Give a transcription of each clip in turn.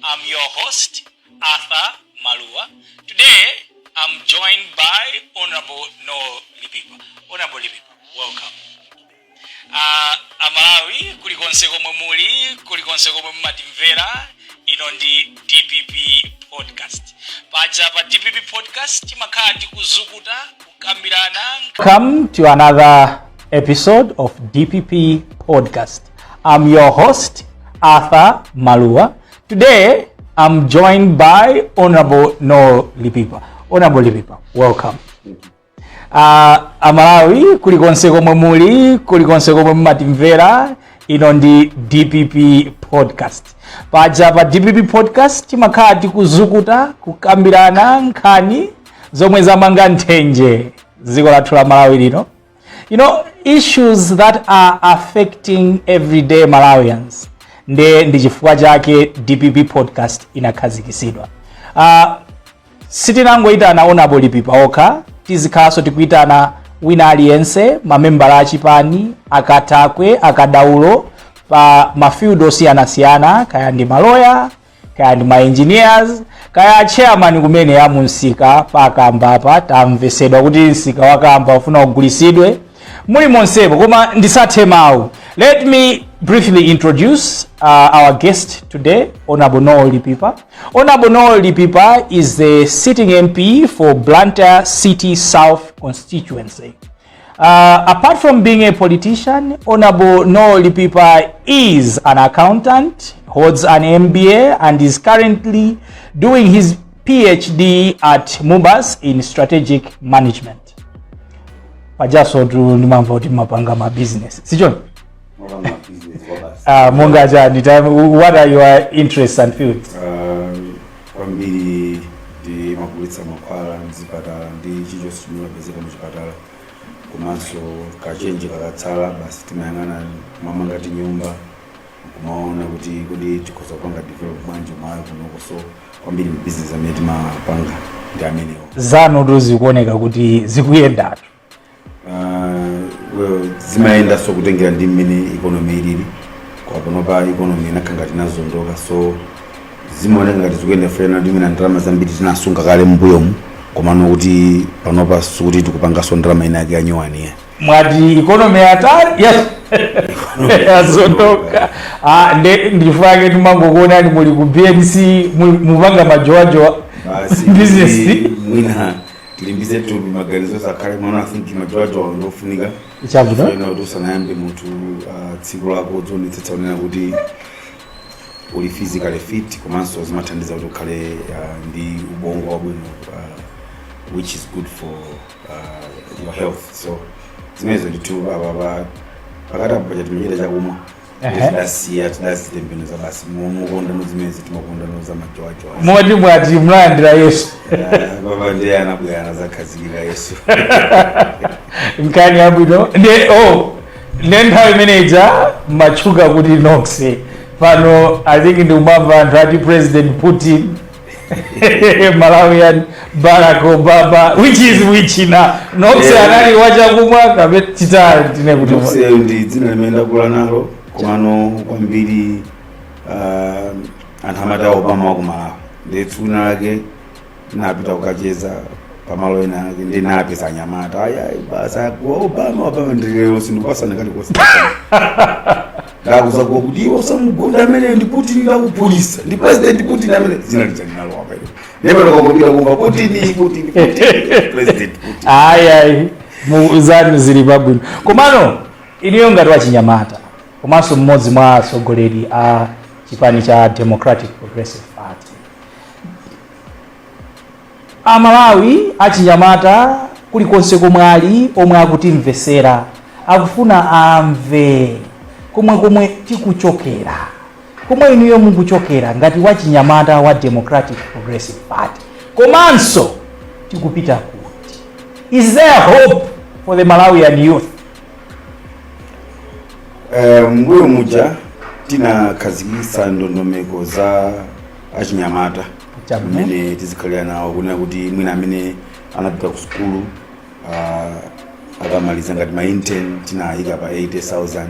I'm your host, Arthur Maluwa. Today, I'm joined by Honorable Noel Lipipa. Honorable Lipipa, welcome. Amalawi kulikonse komwe muli, kulikonse komwe mumatimvera, ino ndi DPP Podcast. Paja pa DPP Podcast timakhala tikuzukuta, kukambirana. Come to another episode of DPP Podcast. I'm your host, Arthur Maluwa. Today I'm joined by Honorable Noel Lipipa. Honorable Lipipa, welcome. Amalawi kulikonse komwe muli, kulikonse komwe mumatimvera, ino ndi DPP Podcast. Paja pa DPP Podcast timakhala tikuzukuta, kukambirana nkhani zomwe zamanga nthenje dziko lathu la Malawi lino, issues that are affecting everyday Malawians. Nde ndi chifukwa chake DPP Podcast inakhazikitsidwa. Sitinangoyitana Honorable Lipipa okha, tizikhalanso tikuyitana wina aliyense, mamembala achipani, akatakwe, akadaulo pa ma field osiyanasiyana, kaya ndi maloya, kaya ndi ma engineers, kaya chairman kumene ya munsika pakambapa. Tamvesedwa kuti msika wakamba ufuna ugulisidwe, muli monsepo. Koma ndisathe mawu, let me briefly introduce our guest today, Honorable Noel Lipipa. Honorable Noel Lipipa is the sitting MP for Blantyre City South constituency. Apart from being a politician, Honorable Noel Lipipa is an accountant, holds an MBA, and is currently doing his PhD at MUBAS in strategic management. Pajaso tu ndimamva kuti mapanga ma business, sichoni? Mapanga business kwa basi. Monga chani? What are your interests and fields? Kwambiri ndimagulitsa mankhwala mzipatala ndi chilichonse chimene mapezeka muchipatala, komanso kachenji kakatsala basi timayang'ana kumamanga tinyumba, kumaona kuti kodi tikhoza kupanga develop bwanji Malawi kunoko. So kwambiri business amene timapanga ndi amenewo. Zanu tu zikuoneka kuti zikuyendatu. Well, zimayenda so kutengera ndi mmene economy ilili. Kwa panopa economy inakhala ngati inazondoka, so zimaoneka ngati zikuyenda fena ndi mwina ndalama zambiri tinasunga kale mbuyomu, komano kuti panopa sikuti tikupangaso ndalama ina yake yanyowaniya. Mwati economy yatani? Yazondoka. Ah, nde ndifake timangokuonani muli ku BNC, mupanga majowajowa. Basi. Business. Kuti mwina tilimbise thupi, maganizo sakhale mwana. I think majowajowa ndofunika. Chabwino. Fena kuti usanayambe munthu tsiku lako udzionetsetsa unena kuti uli physically fit, komanso zimathandiza kuti ukhale ndi ubongo wabwino, which is good for your health. So zimenezo ndithu. Apa pakati apo pacha timachita chakumwa. Tidasiya, tidazitembenuza basi, mukondano zimenezi timakondano za majowajowa. Moti mwati mlandira Yesu? Papa ndiye anabwera, anazakhazikika Yesu. Nkhani yabwino. Nde oh, nde nthawi imeneja matchuka kuti Noxe. Pano I think ndikumamva anthu ati President Putin, Malawian Barack Obama. Which is which na Noxe? Anali wachakumwa kape titali tine kuti Noxe ndi dzina limene ndakula nalo, komano kwambiri anthu amati Obama wa ku Malawi. Ndi tsiku lake napita kukacheza pamalo ena ake, ndi napeza anyamata, ayi ayi, basi akuwa Obama, Obama. Ndilero sindikupasana kalikonse, ndakuza kuwa kuti iwe usamugonda amene ndi Putin, ndakupulisa ndi President Putin amene zina lija linalowa pale. Ndipo ndakangopita kumva Putin, Putin, Putin, President Putin. Ayi ayi, zanu zili pabwino. Komano iniyo ngati wachinyamata komanso mmodzi mwa atsogoleri a chipani cha Democratic Progressive Party, Amalawi achinyamata kulikonse komwe ali, omwe akutimvesera, akufuna amve komwe komwe tikuchokera, komwe inuyo mukuchokera ngati wachinyamata wa Democratic Progressive Party, komanso tikupita kuti. Is there hope for the Malawian youth? Mbuyo muja tinakhazikitsa ndondomeko za achinyamata mmene tizikhalira nawo, kunena kuti mwina amene anapita ku sukulu akamaliza ngati ma intern tinayika pa 80,000.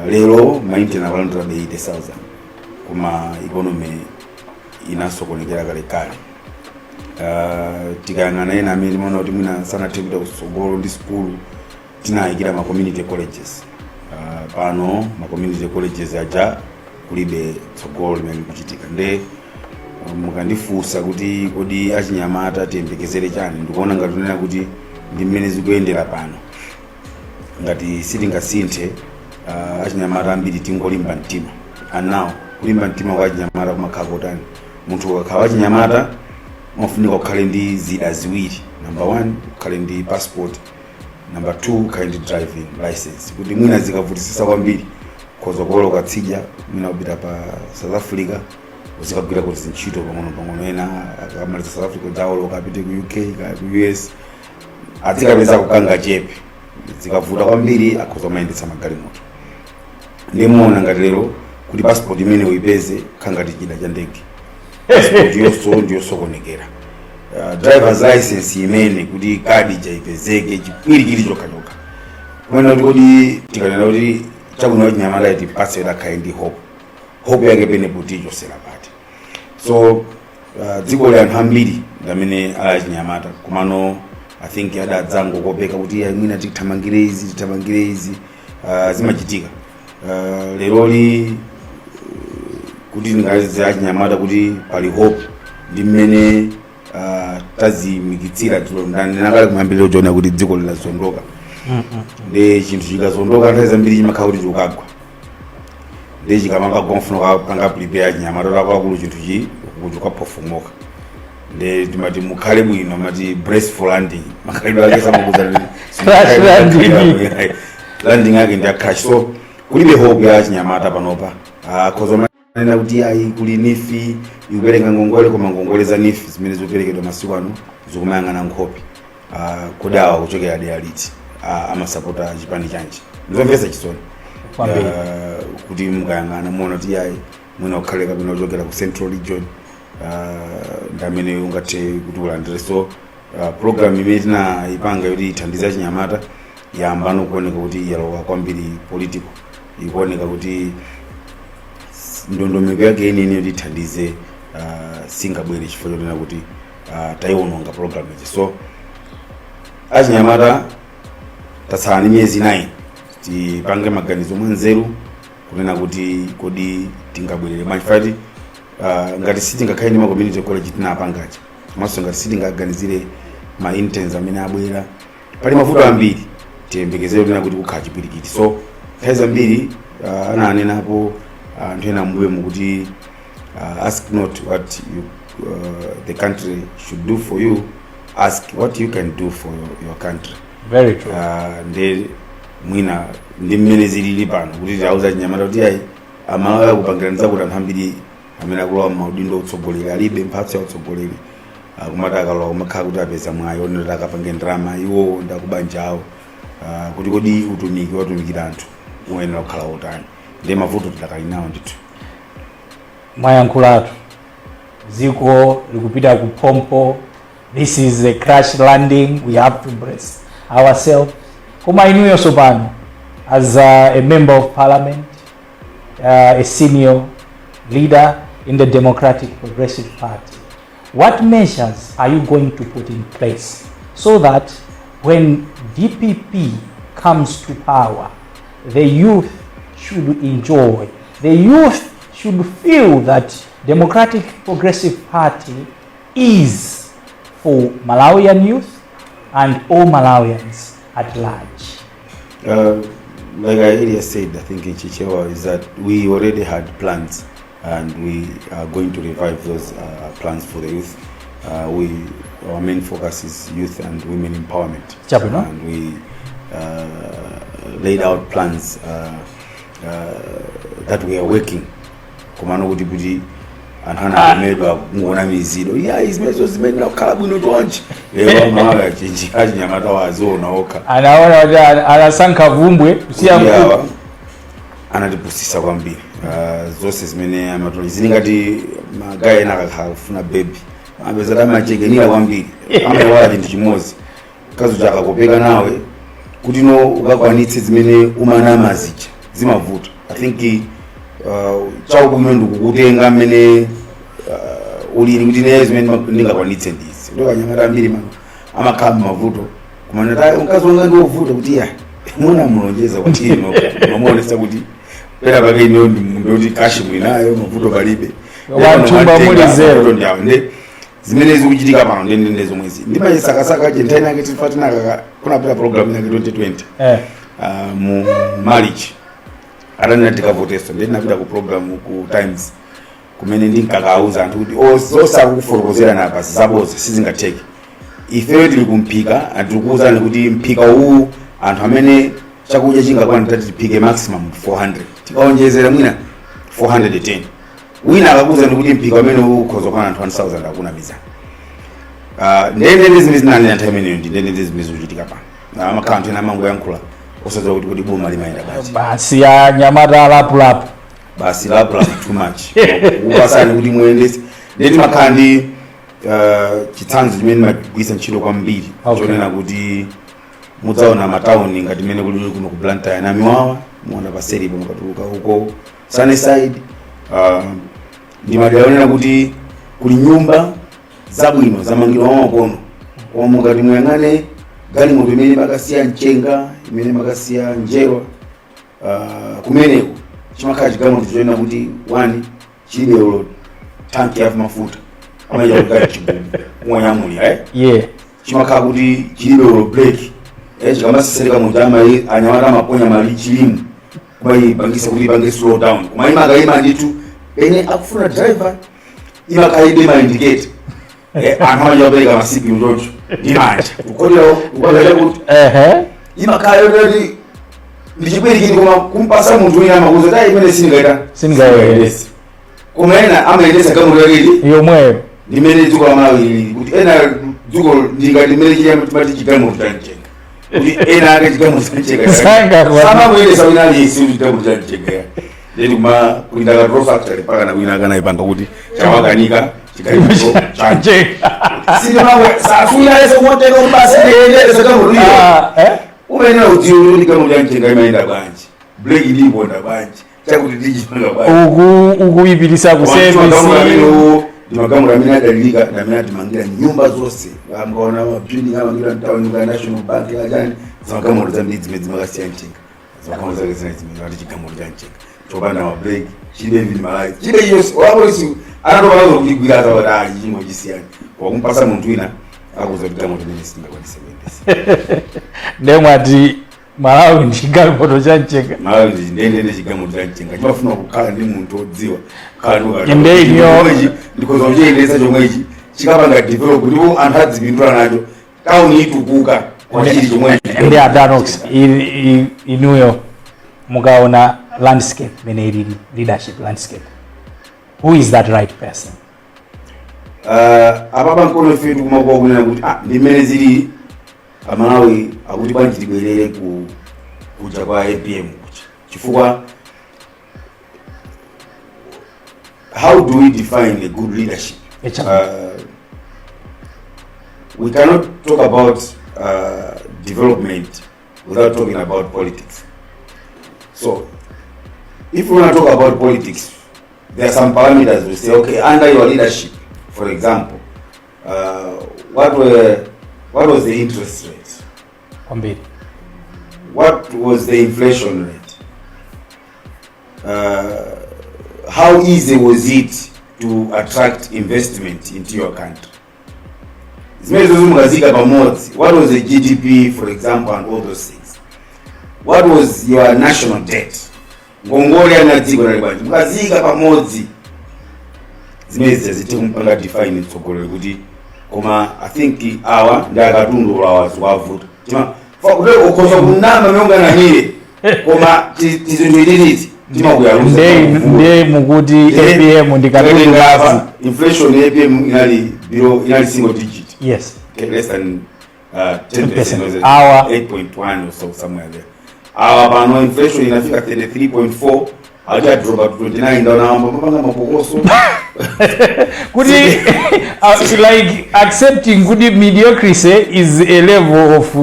Lero ma intern akulandirabe 80,000. Koma economy inasokonekera kalekale. Tikayang'ana ena amene timaona kuti mwina sanathe kupita kutsogolo ndi sukulu, tinayikira ma community colleges. Pano ma community colleges aja kulibe tsogolo limene likuchitika. Nde mukandifunsa kuti kodi achinyamata tiyembekezere chani, ndikuona ngati unena kuti ndi mmene zikuyendera pano, ngati sitingasinthe, achinyamata ambiri tingolimba mtima. And now kulimba mtima kwa achinyamata kumakhala kotani? Munthu ukakhala wachinyamata umafunika ukhale ndi zida ziwiri: number one, ukhale ndi passport; number two, ukhale ndi driving license, kuti mwina zikavutisisa kwambiri khoza kuwoloka tsidya, mwina kupita pa South Africa, uzikagwira kuti zintchito pang'ono pang'ono. Ena akamaliza South Africa udzawoloka apite ku UK kaya ku US, azikapeza kukanga chepe. Zikavuta kwambiri akhoza kumayendetsa magalimoto. Ndimuona ngati lero kuti passport imene uipeze khangati chida cha ndege, passport yonso ndiyosokonekera. Drivers license imene kuti kadi jaipezeke chipwirikiti chokhachokha. Kumene kuti kodi tikanena kuti chabwino chinyamata tipatse kuti akhale ndi hope, hope yake penepo tichosera pati? So dziko li anthu ambiri ndi amene ali achinyamata, komano I think adadzangokopeka kuti ayi, mwina tithamangire izi, tithamangire izi. Zimachitika leroli kuti ndingaze achinyamata kuti pali hope ndi mmene taziyimikitsira dzulo. Ndanena kuyambiriro chona kuti dziko lilazondoka. Ndi chinthu chikazondoka nthawi zambiri chimakhala kuti chikukagwa, ndi chikamangagwa mfuna kapanga prepare achinyamata akuluakulu, chinthu chi kuti chikaphofomoka. Ndi timati mukhale bwino, amati brace for landing, makhalidwe ake samakuza. Crash landing. Landing yake ndi ya crash. So kulibe hope ya achinyamata panopa. Akhoza manena kuti ayi, kuli NEEF ikupereka ngongole, koma ngongole za NEEF zimene zikuperekedwa masiku ano zikumayang'ana nkhope. Kodi awa kuchokera dera liti? Amasapota chipani chanji? Ndizomvetsa chisoni. Kwambiri. Kuti mukayang'ana muona kuti ayi, mwina ukhale kapena kuchokera ku Central Region, ndi amene ungathe kuti ulandire. So program imene tinayipanga yoti ithandize achinyamata yamba nokuoneka kuti yalowa kwambiri political, ikuoneka kuti ndondomeko yake yeniyeni yoti ithandize singabwere chifukwa chonena kuti tayiwononga program iji. So achinyamata tatsala ndi miyezi 9, tipange maganizo mwanzeru kunena kuti kodi tingabwerere bwanji fati ngati sitingakhale ndi ma community college tinapangacha, komanso ngati sitingaganizire ma interns amene abwera, pali mavuto ambiri. Tiyembekezere kunena kuti kukhala chipwirikiti. So nthawi zambiri ananenapo anthu ena mbuyo mukuti ask not what the country should do for you, ask what you can do for your country. Very true. Ndi mwina ndi mmene zilili pano kuti tiauza chinyamata kuti ayi, Amalawi akupangiraniza kuti anthu ambiri amene akulowa maudindo utsogoleri alibe mphatso ya utsogoleri. Kumati akalowa kumakhala kuti apeza mwayi onera kuti akapange ndalama iwo ndi akubanja awo. Kuti kodi utumiki watumikira anthu uyenera kukhala wotani? Ndi mavuto tidakali nawo ndithu. Mwayankhulatu, dziko likupita ku phompho. This is a crash landing, we have to brace ourselves. Koma inuyo pano as a member of parliament, a senior leader in the Democratic Progressive Party, what measures are you going to put in place so that when DPP comes to power, the youth should enjoy, the youth should feel that Democratic Progressive Party is for Malawian youth and all Malawians at large? Like I earlier said, I think in Chichewa, is that we already had plans and we are going to revive those plans for the youth. Our main focus is youth and women empowerment. Chabwino. And we laid out plans that we are working. Komano kuti anthu anakomedwa kungoona mizido iya zimenezo zimene kukhala bwino chonchi, lero Amalawi achinji achinyamata waziona okha. Anaona kuti anasankha vumbwe kusiya kuti mkulu. Awa anatipusisa kwambiri. Zonse zimene amatoli zili ngati magayi ena akakhala kufuna baby, amapeza tamachekenira kwambiri, amaiwala chinthu chimodzi: kazi uja akakopeka nawe kuti no ukakwanitse zimene umanama zija zimavuta. I think Chaubwino ndikukutenga mmene ulili, kuti ine zimene ndingakwanitse ndizi. Kuti anyamata ambiri mano amakhala m'mavuto, koma ndati mkazi wanga ndiovuta, kuti ya muna mulonjeza kwatiri, mamuonesa kuti pena pake ino ndoti cash mwinayo, mavuto palibe. Wanthumba muli zero. Mavuto ndi awo. Nde zimene zikuchitika pano ndendende zomwezi ndimachisakasaka. Nthawi nake tifatinaka kunapita program yake 2020, mu March atanena tikavoteso, ndi ndinapita ku program ku Times kumene ndinkakauza anthu kuti osakufotokozera napa zaboza, sizingatheke. Ifeyo tili kumphika, tikukuwuzani kuti mphika uwu anthu amene chakudya chingakwana tati tiphike maximum 400, tikaonjezera mwina 410. Wina akakuwuzani kuti mphika umene ukhoza kukwana anthu 1000, akuna mizani. Ndendende zimene zinanena nthawi imeneyo ndi ndendende zimene zikuchitika pano. Amakhala anthu ena amangoyankhula osadziwa kuti boma limayenda bwanji. Basi, ya nyamata lapulapu. Basi, lapulapu too much, kupasani kuti muyendese. Ndeti makhala ndi chitsanzo chimene magwisa ntchito kwambiri, chonena kuti mudzaona matawuni ngati mmene kuli kuno ku Blantyre, Namiwawa, muona paseripo mukatuluka uko Sunnyside, ndi madera onena kuti kuli nyumba zabwino zamangidwa mwamakono, koma mukati muyang'ane galimoto imene makasiya mchenga, imene makasiya njerwa, kumeneko chimakhala chigalimoto choyena kuti one chilibe ulo tanki ya mafuta, amaita kuti chigubu kumwanyamulira, eh? Chimakhala kuti chilibe ulo brake, eh, chikamasesereka muja anyamata amaponya mali chilimu kumayipangisa kuti ipange slow down, koma imakayima ndithu pene akufuna driver. Imakhala ma indicator, eh, anthu amanja kupereka masiku chocho ndi manja kukolera kupanga chakuti imakhala yoti ndichibwirikiti, koma kumpasa munthu wina amakuza tayi imene sindingaita. Sindingayendese. Koma ena amayendesa galimoto yakili yomweyo. Ndimene dziko la Malawi lili, kuti ena dziko ndingati limene chili timati chigalimoto chamchenga, kuti ena ake chigalimoto chamchenga Sanga kwa- samakuyendesa wina aliyense kuti chigalimoto chamchenga. Ndeti kuma kulinda katrol factory mpaka na wina akanayipanga kuti chawakanika chigalimoto chamchenga silimawe sasuina kumotenga kuti basi ndiyendesa galimoto iyo. Ah, eh? Umayenera udziwe kuti galimoto chamchenga imayenda bwanji, breki ndiyiponda bwanji, chakuti ndichipanga bwanji. Uku ukuyipitisa ku service. Ndimagamula amene adalilika ndamene atimangira nyumba zonse. Mkaona mabuilding amangira mtown ka National Bank kachani, zimagamula zambiri zimene zimakasiya mchenga, zimagamula zake zina zimene ati chigamulo cha mchenga chopanda mabreki, chilibe even malaiti, chilibe chiyonse. Wapolisi anatopa nazo kuchigwira zawati ali chingo chisiyani, wakumpasa munthu wina akuza kuti galimoto imene singakwanise kuyendesa. Ndemwati Malawi ndi galimoto cha mchenga. Malawi ndi ndendende chigamulo cha mchenga, chimafuna kukhala ndi munthu odziwa kukhala ndi ukadaulo. Inde Chomwechi ndikhoza kuchiyendesa chomwechi, chikapanga develop ndipo anthu adzipindula nacho, tawuni itukuka kwa chili chomwechi. Ndi adanox inuyo mukaona landscape imene ilili, leadership landscape, who is that right person? Apapa mkono ife tikumakuwa kunena kuti ndi mmene zili, Amalawi akuti bwanji tibwerere ku kuja kwa APM kuja, chifukwa how do we define a good leadership? We cannot talk about development without talking about politics. So if we want to talk about politics, there are some parameters. We say, okay, under your leadership, for example, what was the interest rate? Kwambiri. What was the inflation rate? How easy was it to attract investment into your country? Zimene zozo mukazika pamodzi, what was the GDP, for example, and all those things? What was your national debt? Ngongole ya dziko nali bwanji? Mukazika pamodzi zimene zithe kumpanga define mtsogoleri kuti, koma I think awa ndi akatundu awa zikuwavuta. Ukhoza kunama mionganamire, koma tizinthu itiliti timakuyaluza. Nde mukuti APM ndi katundu basi. Inflation, APM inali below, inali single digit, okay, less than 10%, 10%. was it? 8.1 or so, somewhere there. Awa pano inflation inafika 33.4, acha drop to 29, ndaona mambo mapanga mapokoso. Kuti like accepting kuti mediocrity is a level of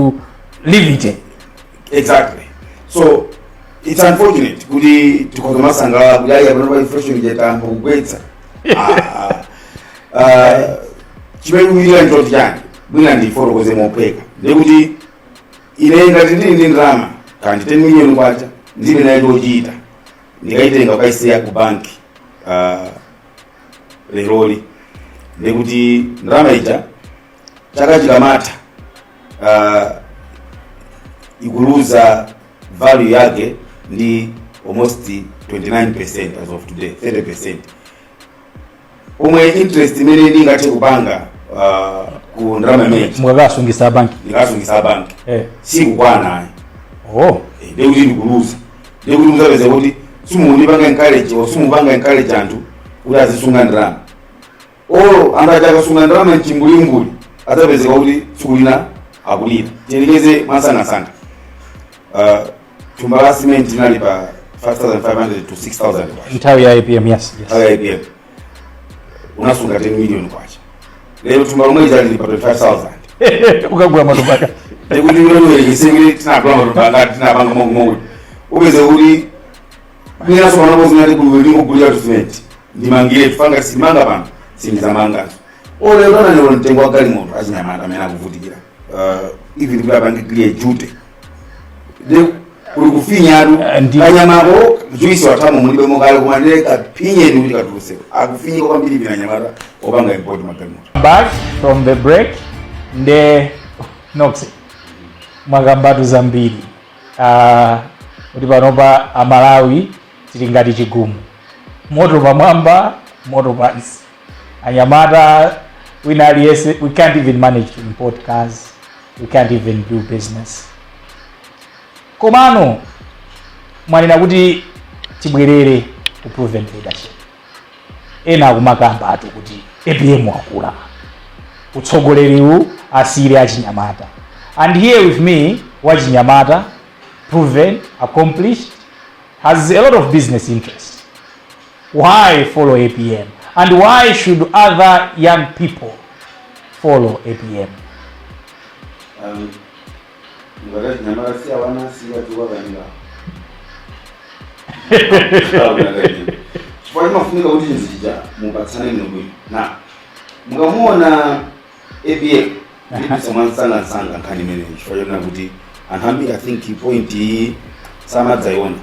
livity. Exactly. So It's unfortunate kuti tikhoza masangalala kuti ayi, pano pa inflation ijatamba kugwetsa. Chimene kuchitira nchoti chani, mwina ndifotokoze mophweka, ndikuti ine ngati ndili ndi ndalama kandi 10 million kwacha, ndili nayo chochita, ndikayitenga kukaisiya ku banki leroli, ndikuti ndalama ija chaka chikamatha ikuluza value yake ndi almost 29% as of today, 30%, pomwe interest imene ndingathe kupanga ku ndalama imene mukakasungisa banki ndikasungisa banki sikukwana. Oh. Ndekuti ndikuluza. Ndekuti muzapeza kuti simundipanga encourage or simupanga encourage anthu kuti azisunga ndalama. Olo anthu aja akasunga ndalama mchimbulimbuli, adzapezeka kuti tsiku lina akulira. Tiyelekeze mwasangasanga, thumba la cement linali pa 5500 to 6000 kwacha. Nthawi ya APM, yes. Nthawi ya APM unasunga 10 million kwacha, lero thumba lomwe lija lili pa 25,000. Ukagula matumba. Ndikuti ulerekese kuti tinagula matumba ngati tinapanga mongo, upeze kuti mwinaso panopo zinati ndingogulira tu cement ndimangire, tufanga simanga pano sindizamangazo. Olero tananero mtengo wa galimoto, achinyamata amene akuvutikira even kuti apange clear duty, de kuli kufinyatu. Kanyamako juisi watamo mulibe mokale, koma ndile kaphinyeni kuti katuluseko, akufinyika kwambiri pina anyamata opanga import magalimoto. Back from the break. Nde Nox, mwakambatu zambiri kuti panopa Amalawi tili ngati chigumu, moto pamwamba, moto pansi, anyamata wina aliyense, we can't even manage to import cars, we can't even do business. Komano mwanena kuti tibwerere ku proven leadership. Ena akumakamba atu kuti APM wakula, utsogoleriwu asiyire achinyamata. And here with me wachinyamata, proven, accomplished, has a lot of business interest. Why follow APM, and why should other young people follow APM? Ngati nyamata si awana siyatuka kanika, chifukwa chimafunika kuti chinthu chija mupatsane bwino na mukamuona APM ndipisa mwansangasanga nkhani imeneyi, chifukwa chonena kuti anthu ambiri, I think point iyi samadzayiona.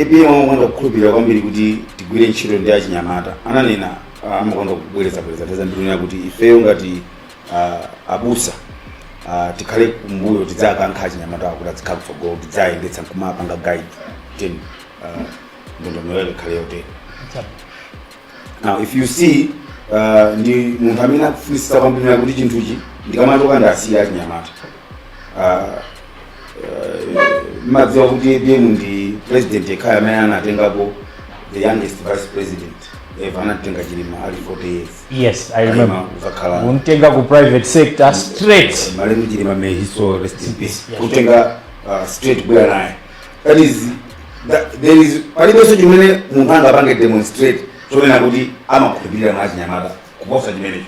APM amakonda kukhulupirira kwambiri kuti tigwire ntchito ndi achinyamata. Ananena, amakonda kubwereza bwereza nthawi zambiri kunena kuti ifeyo ngati abusa tikhale kumbuyo, tidzakankha achinyamata kuti azikhala kutsogolo, tidzayendetsa nkumapanga guide ten ndondomeko yake ikhale yotere. Now if you see, ndi munthu amene akufunisisa kwambiri kuti chinthuchi ndikamatoka ndasiya achinyamata. Mmadziwa kuti APM ndi president yekhayo amene anatengapo the youngest vice president ever. Anatenga Chilima ali 40 years. Yes, I remember. Uzakhala Kumtenga ku private sector straight. Malemu Chilima, may his soul rest in peace. Yes. Kutenga straight kubwera naye, that is that, there is palibenso chimene munthu angapange demonstrate chonena kuti amakhulupirira mwa achinyamata kuposa chimenecho.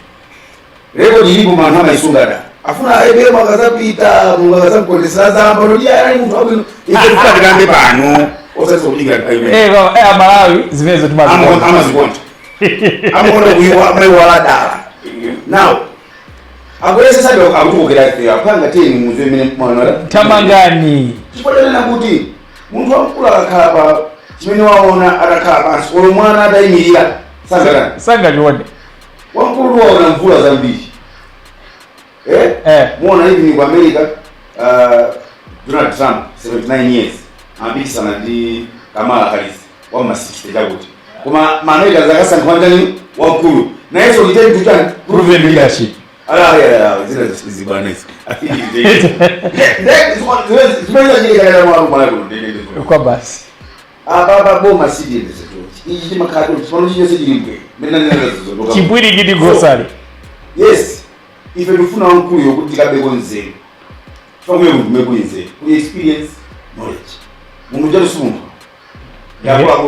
Record ilipo, anthu amayisunga da, afuna APM akazapita, Mulungu akazamukondesera zamba noti ali munthu wabwino. Ife tifuna tikambe pano, osati kudikira nthawi imene. Amalawi zimenezo timazikonda. Amazikonda, amakonda kuyiwa, amayiwala dala. Now akuyesesa akutikokera ife aphanga teni muzi imene mwana. Tamangani. Chifukwa chonena kuti munthu wamkulu akakhala pa chimene waona, atakhala pansi, olo mwana atayimirira sangatani? Sangachione. Wamkulu waona mvula zambiri, eh? Eh. Muona even ku America, Donald Trump 79 years amapikisana ndi Kamala Harris wama 60 chakuti, koma ma America zakasankha ndani? Wamkulu. Nayenso kuchita chani? Proven leadership. Zina zibwana izi zimene zachitika mwana kuno. Kwa basi. Apa boma sitiyendese ichi, chimakhala pano chiyonse chili mbwe mene. Chipwirikiti gosale. Yes, ife tifuna wamkuluyo kuti tikabeko nzeru, chifukwa munthu mekuli nzeru, kuli experience, knowledge. Munthu chatu si munthu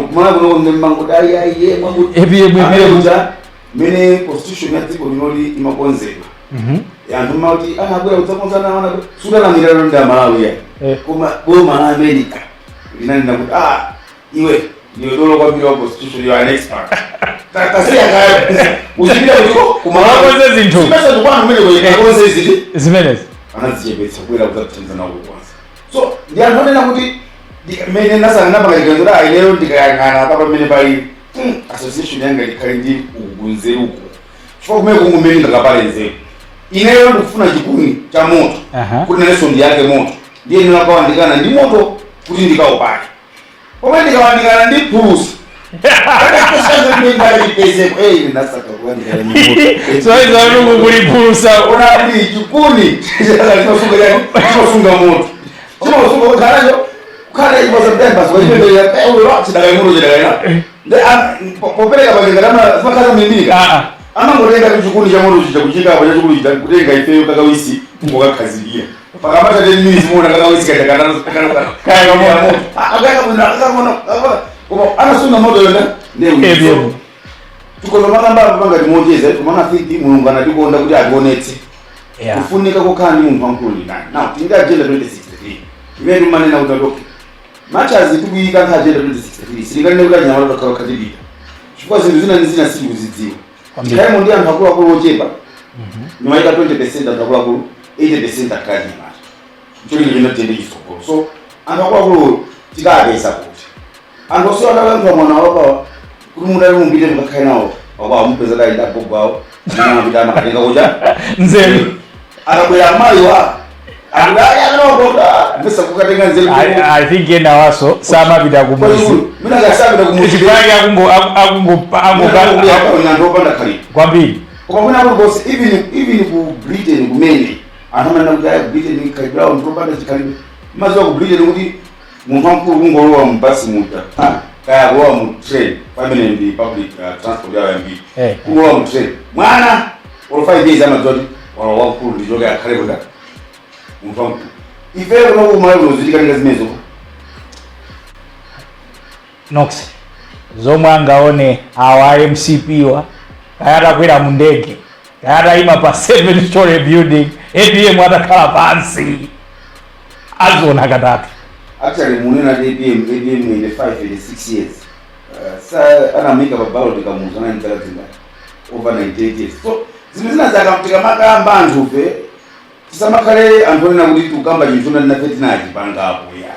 kumana kuno mmanguti ayiayiye mwakuti APM amene imene kuja mene constitution ya dziko linoli imakonzedwa, anthu mauti anabwera kudzakonza nawo, sudanamwirano ndi Amalawi ya. Koma boma la America Linanena kuti, "Ah, iwe ndiwe dolo kwambiri wa constitution, you are an expert. Tasiya kaya uzipita kutiko." Kumakonza zinthu. Simesa ndikwanu kumene kwenye kakonze iziti. Zimenezi. Anadzichepetsa kubwera kudzathandiza nawo kwanza. So ndi anthu anena kuti mmene nasana napanga chiganizo kuti ineyo ndikayang'ana apa pamene pali association yanga ikhale ndi uku nzeru uku, chifukwa kumene kungu mmene ndakapale nzeru, ineyo ndikufuna chikuni cha moto kuti nanenso ndiyake moto, ndiye ndinakawandikana ndi moto kuti ndikawupale. Pomwe ndikawandikana ndi phulusa, ndasaka kuwandikana ndi moto. So izo kulipulusa. Ona kuti chikuni chimasunga moto, chimasunga kukhalacho kukhala chipasa chidakaimoto chidakaina popereka pakenga zimakhala mimbika. Amangotenga chikuni cha moto chija kuchikapo chachikulu chija, kutenga ifeyo kakawisi kungokakhazikira pakamata 10 minutes, muona kakawisi kaja Kaya moto. Koma anasunga moto yonda. APM. Tikozo makamba panga timocheza kumana fiki Mulungu anatikonda kuti ationetse kufunika kukhala ndi munthu wamkulu ndi ndani. Now tindi agenda 2063 imene timanena kuti okay, machazi tikuyika nkha agenda 2063, silikanene kuti anyamata takhala khatipita chifukwa zinthu zina ndi zina sitikuzidziwa. Kwambiri. Tikhalemo ndi anthu akuluakulu ochepa, nimayika 20% anthu akuluakulu, 80% akhala anyamata, cholinga chino tiyende chitsogolo. So anthu akuluakulu tikapeza kuti anthu osiwa adalankhula mwana wapawa kuti mudali mupite mukakhale nawo wapawa, mupeza dali ndagogo awo amene amapita amakatenga kucha Nzeru. Akabwera amayiwa akudayanokoda mbesa kukatenga nzeru. I think ena waso samapita kumuzi. Mina kasapita kumuzi. Chifukwa akungo akungo akungo Anthu opanda khalidwe. Kwambiri. Koma kwina kuli konse, even ku Britain kumene anthu amanena kuti aya, ku Britain khalidwe lawo anthu opanda chikhalidwe, maziwa ku Britain kuti munthu wamkulu kungolowa mu basi muja, kaya kulowa mu train, pamene ndi public transport yawo yambiri, kungolowa mu train, mwana olo 5 years amadziwa kuti walowa wamkulu, ndichoke akhale kuda munthu wamkulu. Ifeyo kuno kumalawi kuno zitikanika zimenezo. Nox zomwe angaone awa MCP wa, kaya atakwera mu ndege, kaya atayima pa 7 story building, APM atakhala pansi, aziona katatu. Actually munena ati APM in the 5 86 years, sa anamika pa ballot Kamuzu anali zaka zingati? Over 98 years. So zinthu zina zaka tikamakamba anthufe tisamakhale anthu onena kuti tikukamba chinthu na nafe tinachipangapo ya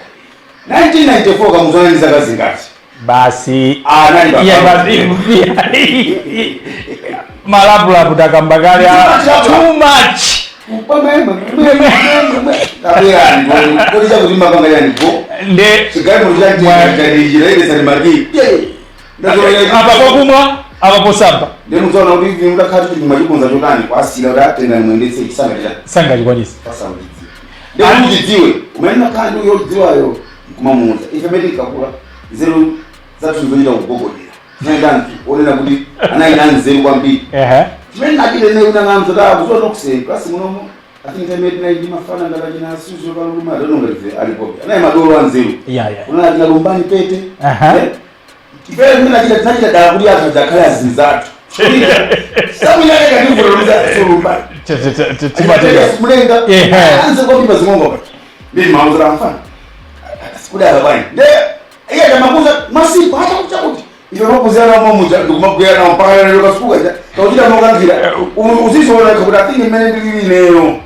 1994. Kamuzu anali zaka zingati? Basi. Anali pa Iye ballot. Basi malapulapu takamba kale, too much. Tabwerani kodi, chakuti mapanga yani go Nde chigalimoto chandichiraendesani maki. Apa pokumwa, apa posamba. Ndimudzaona kuti ivi mudakhala kuti mwachikonza chotani kwasira kuti atendani muyendetse chisanga chani. Sangachikwanisa. Pasauchidziwe ndikuti uchidziwe umene nakhala ndi uyodziwayo nkumamuuza. Ife mene tinkakula nzeru zathu zochita kugogodera, tinali anthu onena kuti anali na nzeru kwambiri. Chimene nachite ine unang'amza ta kuzoona kuse klasi munomo, I think time tinali ndi mafana ngati suzo kaluma, I don't know ngati alipobe, anali madolo anzeru. Yeah. Unali tinalumbani pete. Ife kumene nachita tinachita dala kuti anthu adzakhale azinzathu samuyaleka ndivuloluza sulumbani. Timateka. Mulenga. Anze kwapimba zimongo pa ndi mauzira mfana sikudala bwana, nde iye ndamakuza masiku hata kuchakuti ife makuzira nawo mamuja ndikumagwera nawo mpaka lero kasukuka cha kauchita mokankhira uzizoona kuti I think imene ndilili ineyo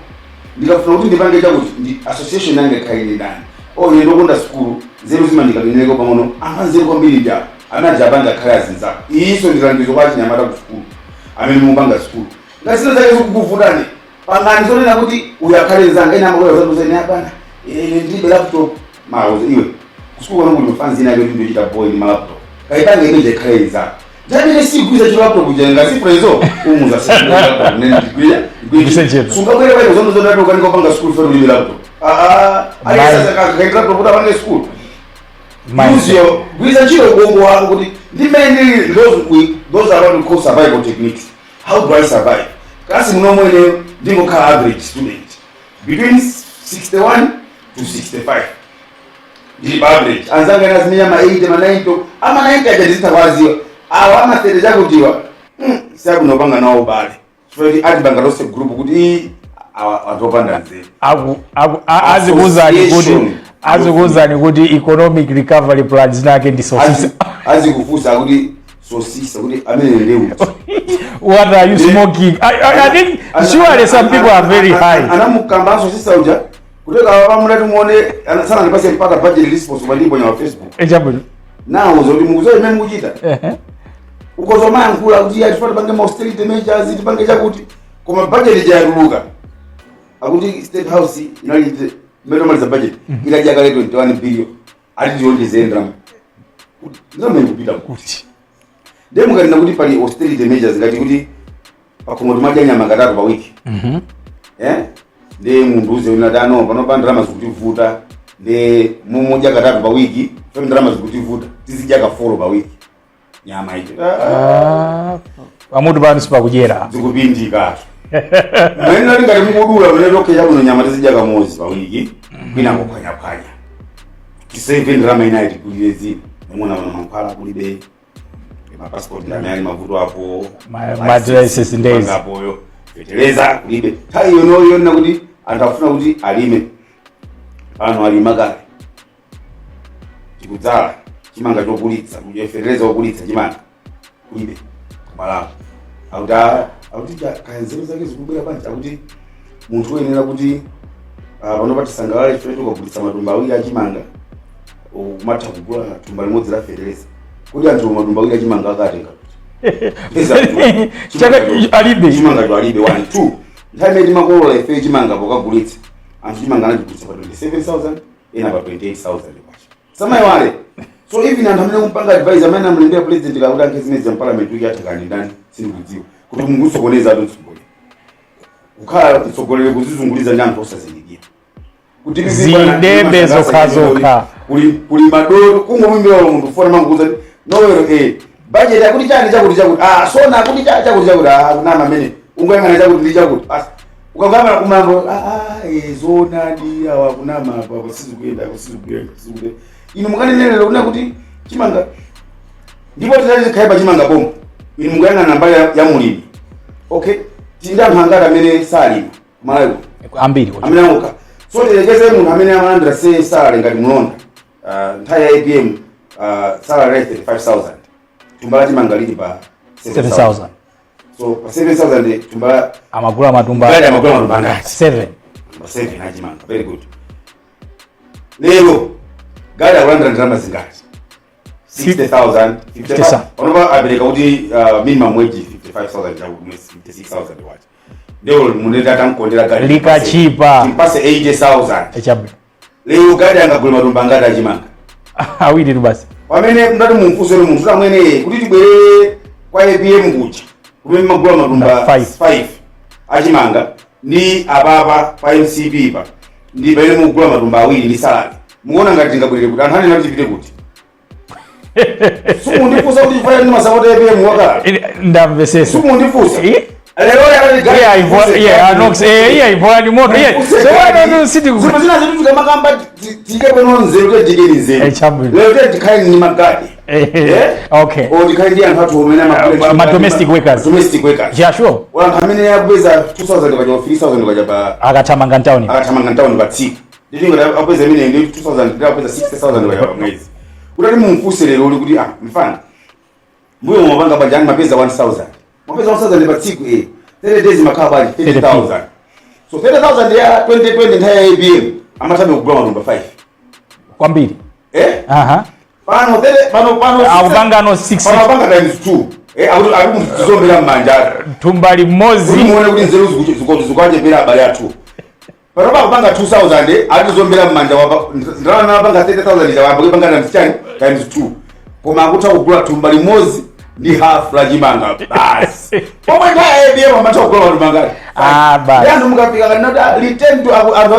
ndikafuna kuti ndipange chakuti ndi association yange khaili ndani. Oh, ine ndokonda sukulu, nzeru zimandikalineko pang'ono, anthu anzeru kwambiri ja amene aja apanga akhale azinzako. Iyiso ndilangizo kwa achinyamata ku sukulu amene mupanga sukulu, ngasina zake zikukuvutani, pangani zonena kuti uyu akhale nzanga. Ena amakwera zanduza, ine apana, ine ndilibe laptop. Mauza iwe kusukulu kwanu kuti mafanzi ina kuti ndochita boy ndi malaptop, kaipange imeja ikhale nzako. Ndamene sigwiza chi laptop ja ngazifrezo umuza laptop nene ndigwira. Igwise ntchito. Sungabwere kwaiko zondo zonati ukanika upanga school fe ulibe laptop. Ah, aliyesa kaita laptop kuti apange school. Use your gwiza ntchito ubongo wako kuti ndimene ndili. Those are what we call survival techniques. How do I survive? Kasi muno mweneyo ndingokhala average student between 61 to 65, ndili pa average. Anzanga ena zimenya ma 80, ma 90, ama 90 aja ndizitha awa ama 30 chakutiwa siakunopanga nawo ubale chifukwa kuti atibanga lonse group kuti ii awa anthu opanda nzeru. Azikuwuzani kuti Association. Azikuwuzani kuti economic recovery plan zinake ndi sosisa. Azikufunsa akuti sosisa kuti amene leuti. What are you smoking? I think surely some people are very high. Anamukambanso sisa uja kuteka pamulati muone sana ndipase mpata budget response pandipo nya wa Facebook. Echabwino. Nawo zoti mukuzoa imene mukuchita. Ukozomayankhula kuti ya tifuna tipange ma austerity measures, tipange chakuti, koma budget jayatuluka akuti State House inali mmene omaliza budget inadya kale 21 billion, ati tionjezere ndalama. Ndalama ikupita kuti? Ndiye mukanena kuti pali austerity measures, ngati kuti pakhomo timadya nyama katatu pa wiki, eh, ndiye munthu uze unati ano panopa ndalama zikutivuta, ndiye mumudya katatu pa wiki, pano ndalama zikutivuta, tizidya ka 4 pa wiki nyama icho. Ah, pamutu pano sipakudyera. Zikupindikatu mmene nali ngati mukudula pamene tokhe chabwino, nyama tizidya kamodzi pa wiki, kwina kuphwanyaphwanya, tisave ndalama inayi tikulire zina. Nemona pano mankhwala kulibe, mapassport amene ali mavuto apo. Ma license ndezi. Apoyo fetereza kulibe, nthawi yonoyo yonena kuti anthu akufuna kuti alime. Pano alima kale, tikudzala chimanga chokulitsa, fetereza wokulitsa chimanga kulibe kumalapo. Akuti akuti kanzeru zake zikubwera bwanji? Akuti munthu uyenera kuti pano patisangalale chifukwa tikagulitsa matumba awiri achimanga umatha kugula thumba limodzi la fetereza. Kuti anthu matumba awiri achimanga akatenga kuti? Chaka alibe. Chimanga alibe, one. Two, nthawi imene timakolola ife chimanga pokagulitsa, anthu chimanga anachigulitsa pa 27,000, ena pa 28,000 kwacha, samayiwale. So even anthu amene kumpanga advice, amene amulembera president kakuti ankhe zimene za parliament wiki athakani ndani sindikudziwa, kuti mungusokoneza atu mtsogoleri, kukhala mtsogoleri kuzizunguliza ndi anthu osazindikira. Kuti Zidebe zokhazokha. Kuli madoro kungomwimbira munthu fona manguza nowero budget akuti chani, chakuti chakuti, sona akuti chakuti chakuti, kunama amene ungoyang'ana chakuti ndi chakuti basi. Ukangama kumambo zonadi awa kunama apa apa sizikuyenda, sizikuyenda, sizikuyenda. Inu mukanenelera kuna kuti chimanga, ndipo titati tikhale pa chimanga pomwe, inu mukuyang'ana mbali ya mulimi. Okay, tili ndi anthu angati amene salima kumalawi? Ambiri. Amene angoka. So tilekeze munthu amene amalandira se salary ngati mlonda, nthawi ya APM salary ya 35,000, thumba la chimanga lili pa 7000. 7,000. So pa 7,000 thumba la Amagula matumba. Gadi amagula matumba angati? 7. Pa 7 achimanga. Very good. Lero gadi akulandira ndalama zingati? 60,000, 55. Panopa apereka kuti minimum wage 55,000 chakuti mwezi, 56,000 wacha. Lero munene atankondera gadi Likachipa. Timpase 80,000. Echabwino. Lero gadi angagule matumba angati achimanga? Awiri tu basi. Pamene mndati mumfunse munthu amwene kuti tibwerere kwa APM kuja kumene magula matumba 5. 5 achimanga ndi apapa pa MCP pa ndi pamene mukugula matumba awiri ndi salary, mukuona ngati tingabwerere kuti? Anthu anena kuti tipite kuti? Simundifunsa kuti chifukwa ndi masapota APM wakala. Ndamvesesa. Simundifunsa. Eh? Lero Iya ivo iya anox iya ivola ni moto iya. So wano siti Zinthu zina zitu tikamakamba tike bwino nzeru, tejikeni nzeru. Chabwino. Lero te tikhale ndi magadi. Okay. O tikhale ndi anthu athu amene amagwira Ma domestic workers. Domestic workers. Yeah, sure. Anthu amene akupeza 2000 kaja, 3000 kaja pa Akathamanga mtawuni. Akathamanga mtawuni pa tsiku, nditingo apeza imene ndi 2000, ndi apeza 60,000 kaja pa mwezi. Kuti mumfunse lero uli kuti mfana, mbuyo mumapanga banja ani mapeza 1000, mapeza 1000 pa tsiku, 30 days makhala bwanji? 30,000. So 30,000 ya 2020 nthawi ya APM amathabe kugula matumba 5. Kwambiri. Eh. Aha. Pano 30 pano Akupanga no 6. Pano apanga times 2, akuti akuti m'manja. Thumba limodzi. Kuti muone kuti nzeru zikuachepera abale athu, pano pakupanga 2000 atizombera m'manja wapa ndalama apanga 30,000 chawamba kuipanga times chani? Times 2, koma akutha kugula thumba limodzi ndi half la chimanga basi, pomwe nthawi ya APM amatha kugula matumba ngati? Ah, basi. Ndi anthu mukafika kanati return to anthu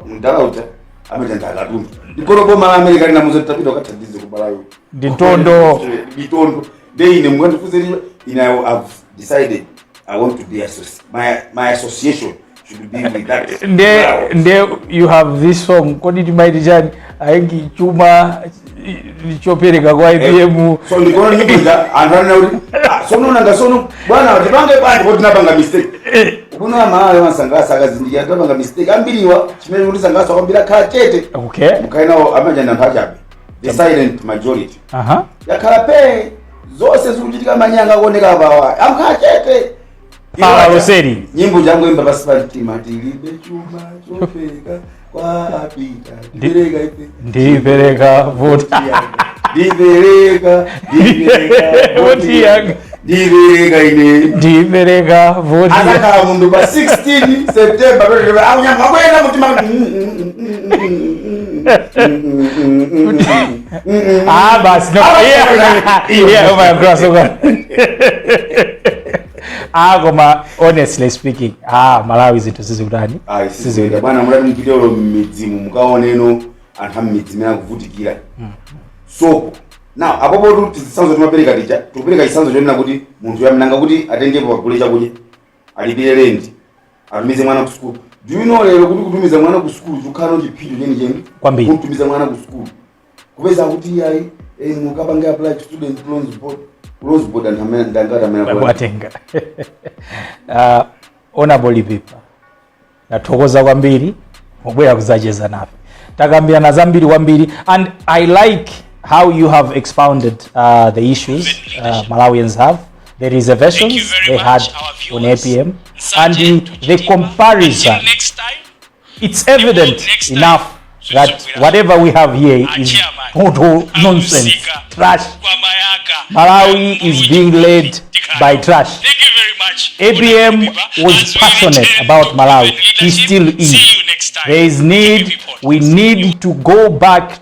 mdala uja amene ndi akatundu ndikolo boma la America linamuza tapita ukathandize kubalayo. Ndi ntondo. Mitondo. Nde ine mukandifunse ine, I have decided I want to be my association should Should be with that Nde crowd. Nde you have this song, kodi timaiti chani? Ayengi chuma chopereka kwa APM. So ndikuona nyimbo ija anthu anena kuti, "Ah, sono nanga sono bwana tipange bwanji kuti tinapanga mistake?" Kuno amalawi amasangalasa akazindikira tinapanga mistake. Ambiriwa chimene kuti sangalasa kwambiri akhala chete. Mukhale nawo amanja anthu achabe, the silent majority. Yakhala pe zonse zikuchitika, manyanga kuoneka apawa, amkhala chete. Pala loseri. Nyimbo jangoimba pasi pa mtima: tilibe chuma chopereka kwa apita, tipereka ife. Ndipereka voti. Ndipereka, ndipereka. Voti yanga. Ndipereka ine. Ndipereka voti. Azakhala mundu pa 16 September 2025 akunyanga kwena mutima. Ah, basi, no, yeah, oh my God, oh God. Ah, koma honestly speaking, ah, Malawi zinthu sizikutani? Ayi, sizikuita bwana. Mulati mupitelo m'midzimu mukaoneno anthu am'midzi imene akuvutikira sopo. Now apopo tizitsanzo timapereka tija, tikupereka chitsanzo chonena kuti munthu yamnanga kuti atengepo pagule chakudya, alipire rent, atumize mwana ku sukulu. Do you know lero kuti kutumiza mwana ku sukulu chikhala chiphinjo chenicheni? Kwambiri. Kutumiza mwana ku sukulu kupeza kuti ayi, mukapange apply to Student Loans Board, loans board, anthu amene ndangati amene Akuatenga. Honorable Lipipa, ndathokoza kwambiri mubwera kuzacheza nafe. Takambirana zambiri kwambiri and I like how you have expounded the issues Malawians have, the reservations Thank you very they much, had our on viewers. APM and the Until comparison. next time, It's evident next time. enough that whatever we have here Our is chairman, total nonsense, Alusika, trash. Kwamayaka, Malawi is being led by trash. Thank you very much. APM Honorable was As we passionate return about to Malawi. proven He leadership, still is. see you next time. There is need, Thank you, we need to go back.